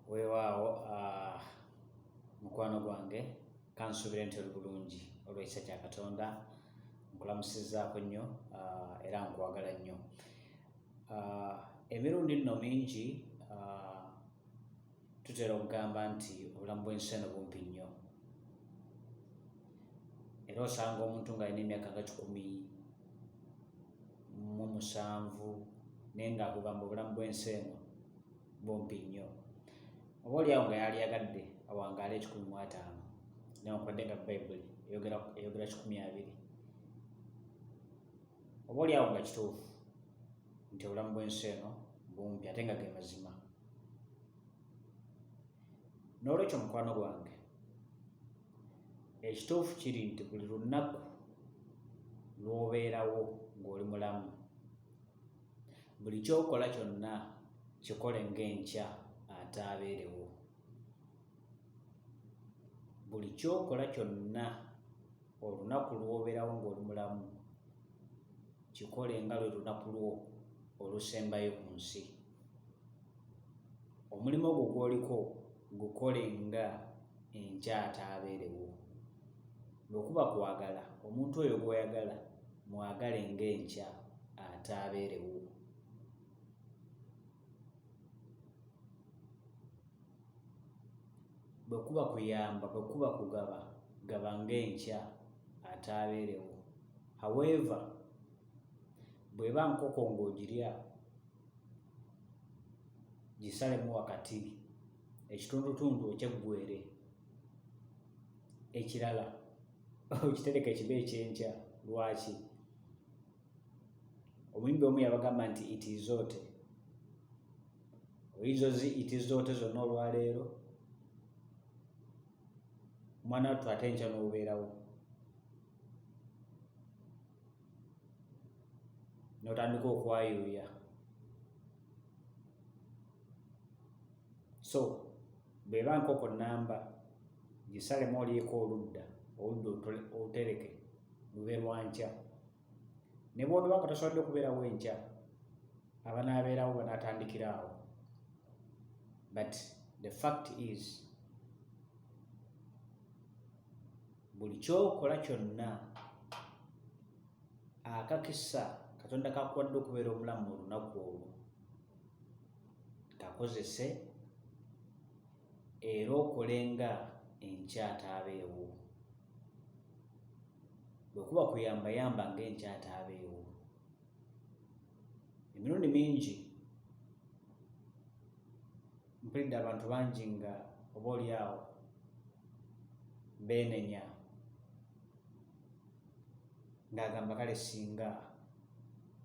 Weewaawo mukwano gwange kansuubire nti oli bulungi olw'ekisa kya Katonda nkulamusizzaako nnyo era nkwagala nnyo. Emirundi nno mingi tutera okugamba nti obulamu bw'ensi eno bumpi nnyo era osanga omuntu ng'alina emyaka nga 107 naye ng'akugamba obulamu bw'ensi eno bumpi nnyo oba olyawo nga yaliyagadde awangaale 150 newankubadde nga bayibuli eyogera 120. Oba olyawo nga kituufu nti obulamu bw'ensi eno bumpi ate nga ge mazima. N'olwekyo mukwano gwange, ekituufu kiri nti buli lunaku lw'obeerawo ng'oli mulamu, buli ky'okola kyonna kikole ng'enkya ataabeerewo. Buli ky'okola kyonna olunaku lw'obeerawo ng'oli mulamu, kikole nga lwe lunaku lwo olusembayo ku nsi. Omulimu ogwo gw'oliko gukole nga enkya ataabeerewo. Bwe kuba kwagala, omuntu oyo gw'oyagala mwagale ng'enkya ataabeerewo. Bwe kuba kuyamba, bwe kuba kugaba, gaba ng'enkya ataabeerewo. However, bw'eba nkoko ng'ogirya, gisalemu wakati ekitundutundu okyeggweere, ekirala okitereke kibe ekyenkya. Lwaki? Omuyimbi omu yabagamba nti itizoote oyinza ozi itizoote zonna olwaleero omwana wattu ate enkya n'obeerawo n'otandika okwayuuya. So bw'eba nkoko nnamba gisalemu olyeko oludda, oludda olutereke lube lwa nkya. Ne bw'onoba nga tosobodde kubeerawo enkya, abanaabeerawo banaatandikira awo. But the fact is buli ky'okola kyonna akakisa Katonda k'akuwadde okubeera omulamu mu lunaku olwo kakozese era okole nga enkya ataabeewo. Bwe kuba kuyamba yamba ng'enkya ataabeewo. Emirundi mingi mpulidde abantu bangi nga oba oli awo beenenya ng'agamba kale singa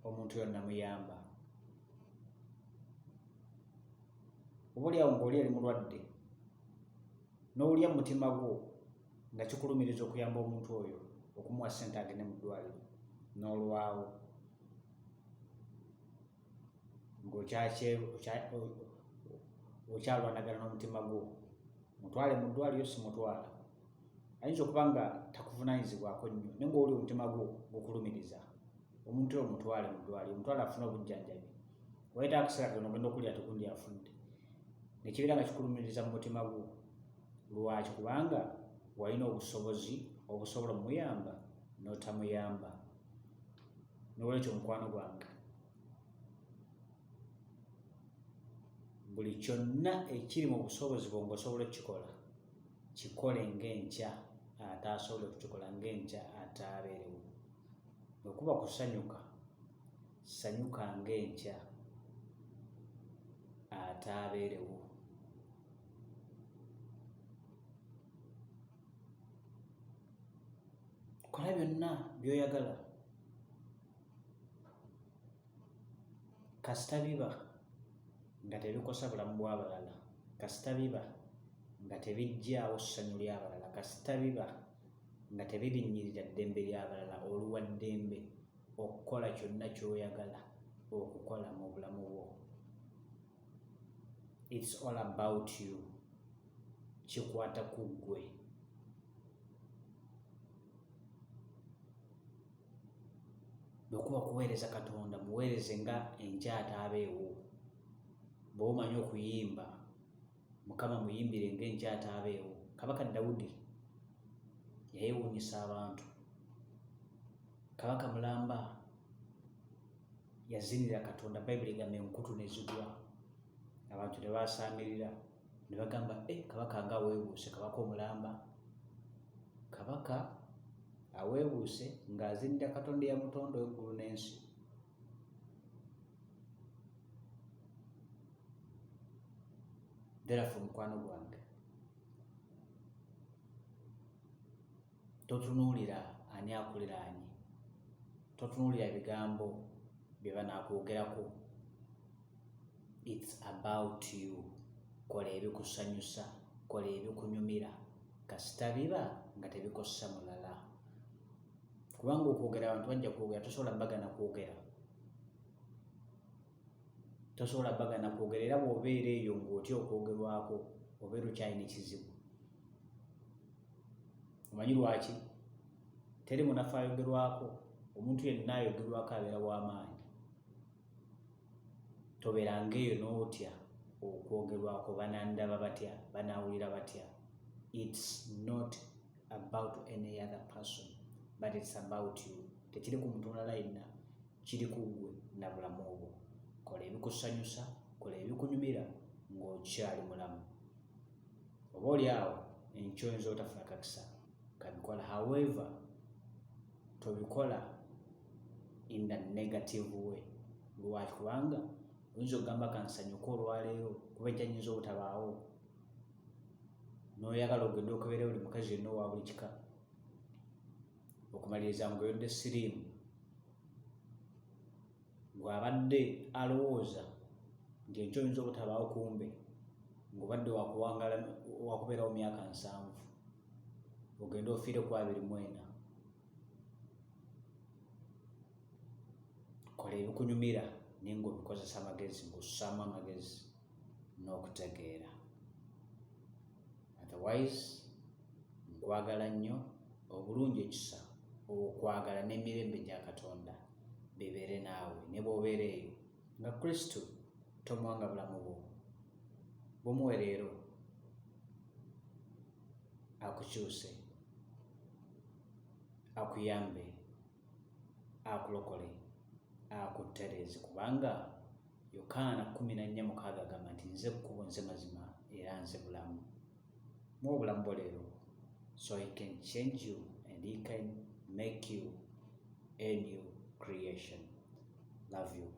omuntu oyo namuyamba. Oba oli awo ng'oli ali mulwadde n'owulira mu mutima gwo nga kikulumiriza okuyamba omuntu oyo okumuwa ssente agende mu ddwaliro n'olwawo ng'okyalwanagana n'omutima gwo mutwale mu ddwaliro simutwala ayinza okuba nga takuvunaanyizibwako nnyo naye ng'oli omutima gwo gukulumiriza omuntu oyo mutwale mu ddwaliro omutwale afune obujjanjabi wayita akaseera katono ogenda okulya tugundi afudde nekibeera nga kikulumiriza mu mutima gwo. Lwaki? Kubanga walina obusobozi obusobola omuyamba n'otamuyamba. N'olwekyo mukwano gwange, buli kyonna ekiri mu busobozi bwo ng'osobola okukikola, kikole ng'enkya ataasobola okukikola ng'enkya ataabeerewo. Bwe kuba kusanyuka, sanyuka ng'enkya ataabeerewo. Kola byonna by'oyagala kasita biba nga tebikosa bulamu bw'abalala, kasita biba nga tebiggyaawo ssanyu ly'abalala, kasita biba nga tebirinnyirira ddembe ly'abalala, oli wa ddembe okukola kyonna ky'oyagala okukola mu bulamu bwo. It's all about you. Kikwata ku ggwe. Bwe kuba kuweereza Katonda, muweereze nga enkya ataabeewo. Bw'oba omanyi okuyimba, Mukama muyimbire ng'enkya ataabeewo. Kabaka Dawudi yayewuunyisa abantu. Kabaka mulamba yazinira Katonda, Bayibuli egamba enkutu ne zigwa, abantu ne baasaamirira ne bagamba e kabaka nga aweebuuse, kabaka omulamba, kabaka aweebuuse ng'azinira Katonda eyamutonda eggulu n'ensi. Therefore mukwano gwange totunuulira ani akuliraanye, totunuulira bigambo bye banakwogerako. It's about you. Kola ebikusanyusa, kola ebikunyumira, kasita biba nga tebikosa mulala, kubanga okwogera abantu bajja kwogera, tosobola bagana kwogera, tosobola bagana kwogera. Era bw'obeera eyo ng'otya okwogerwako, obeera okyalina ekizibu. Omanyi lwaki? Teri munafu ayogerwako. Omuntu yenna ayogerwako abeera w'amaanyi. Tobeeranga eyo n'otya okwogerwako, banandaba batya, banawulira batya. It's not about any other person, but it's about you. Tekiri ku muntu mulala yenna, kiri ku ggwe na bulamu bwo. Kola ebikusanyusa, kola ebikunyumira ng'okyali mulamu. Oba oli awo enkya oyinza obutafuna kakisa kabikola. However, tobikola in the negative way. Lwaki? Kubanga oyinza okugamba kansanyuke olwaleero, kuba enkya nyinza obutabaawo, n'oyagala ogende okebere buli mukazi yenna owa buli kika, okumaliriza ng'oyodde siriimu. Gw'abadde alowooza nti enkya oyinza obutabaawo, kumbe ng'obadde wakuwangala wakubeerawo myaka 70, ogende ofiire ku 24. Kola ebikunyumira naye ng'obikozesa amagezi, ng'ossaamu amagezi n'okutegeera. Otherwise nkwagala nnyo. Obulungi, ekisa, okwagala n'emirembe gya Katonda bibeere naawe. Ne bw'obeera eyo nga Kristo tomuwanga bulamu bwo, bumuwe leero akukyuse, akuyambe, akulokole, akutereeze, kubanga Yokaana 14:6 agamba nti nze kkubo, nze mazima, era nze bulamu. Muwe obulamu bwo leero so he can change you and he can make you a new creation. Love you.